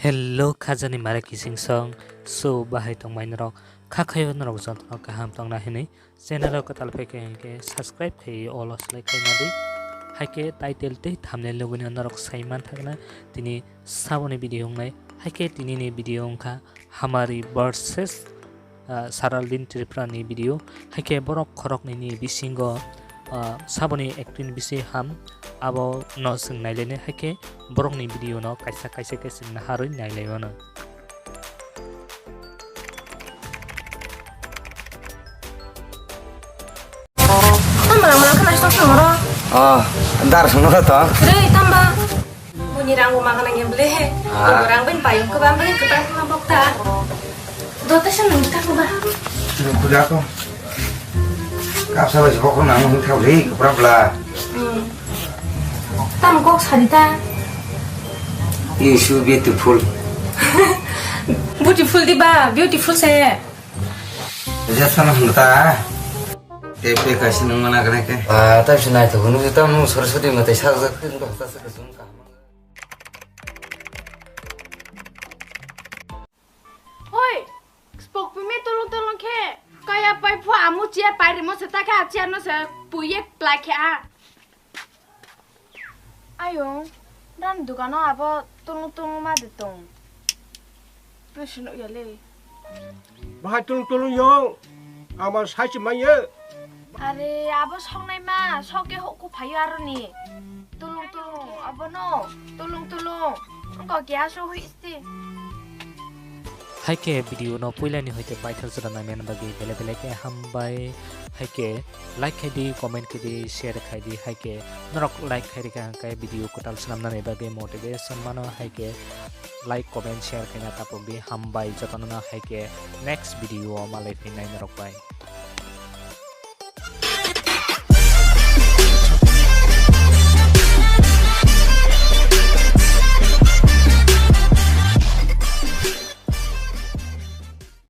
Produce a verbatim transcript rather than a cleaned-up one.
Hello, khajani mare kising song. So, bahai tongmai norok? Kha khayo norok jotono kaham tongna hinwi channel o kwtal phai khe hinkhe subscribe khai all o select khai nadi. Haikhe title tei thumbnail logoni norok sai man thakna tini saboni video wngnai. Haikhe tini ni video wngkha Hamari versus ah, Saraldin Tripura ni video. Haikhe borok khoroknwi ni bisingo, ah, saboni acting bisi ham abo no chwng nailainai, haikhe borok ni video no kaisa kaisa khe chwng naharwi nailaio no. Tamo rang rang khna sok song ro. Oh, dar song ro to. Re tamba. Muni rang bo magana nge ble he. Ah. Bo rang ben payung ko bang ble ko bang ma bok ta. Do ta shan nang ta ko ba. Kuda ko. Kapsa bai bok nang hung thau le ko bra bla. Hmm. Tam kok sari ta. You so beautiful. Beautiful di ba, beautiful se. Jasa na hung ta. Te pe kaisa nung mana kene ke. Ah, ta bisa nai to, nung ta nung Saraswati ma te sa sa kin to ta sa ka sung ka. Oi, spok pimi tolong tolong khe, kaya pai phu amu chia pai rimo se ta khe a chia no se puye plai khe a. Ayung, dan dukano abo tulung tulung ma de tong. Nasi nuk ya le. Bahai tulung tulung yong, ama sai se manye. Are, abo songnai ma, soke hokku phayo aroni. Tulung tulung, abono, tulung tulung. Engko kya so hui isti. Haikhe video no puilani hoite paithak jora naimani bagwi bele bele khe hambai. Haikhe like khai di, comment khai di, share khai di. Haikhe norok like khai rikha hwnkhe video kwtal swnamnani bagwi motivation mano. Haikhe like, comment, share khaina tapok di. Hambai jotono no, haikhe next video o malai phinai norok bai.